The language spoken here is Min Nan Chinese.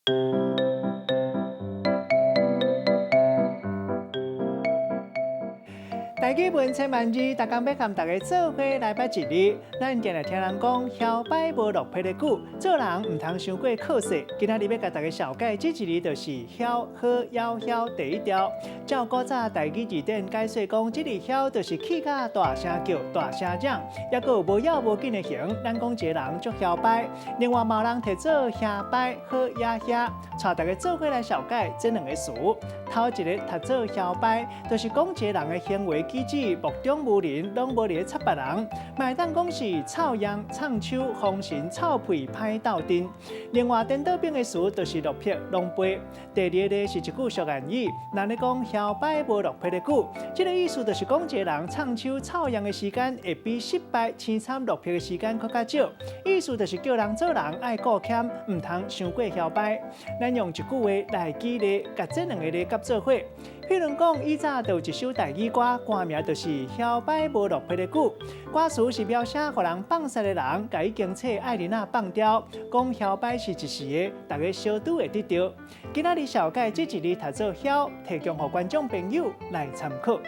台語文千萬字，逐工欲佮大家做伙來捌一字。咱定定聽人講，囂擺無落魄的久，做人毋通傷過靠勢。今仔日欲共大家紹介這一字，就是囂呵夭囂第一調。照古早台語字典解說講，這字囂就是氣甲大聲叫、大聲嚷，抑閣有無要無緊的形。咱講一個人足囂擺，另外嘛有人提做遐擺呵呀遐，帶大家做伙來紹介這兩个詞。頭一个讀做囂擺，就是講一個人的行為舉止目中無人，攏無佇咧插別人。嘛會當講是臭樣、藏手、風神、臭屁、歹鬥陣。另外顛倒反的詞就是落魄、狼狽。第二个是一句俗諺語，人咧講囂擺無落魄的久，這个意思就是講一個人藏手臭樣的時間會比失敗、凄慘、落魄的時間閣較少。意思就是叫人做人愛顧謙，毋通傷過囂擺。咱用一句話來舉例，共這兩个字佮做伙。譬如講，以早就有一首台語歌，歌名就是《囂擺無落魄的久》，歌詞是描寫予人放殺的人，共伊經冊愛琳仔放刁，講囂擺是一時的，大家小拄會得著。今仔日紹介這一字讀做囂，提供予觀眾朋友來參考。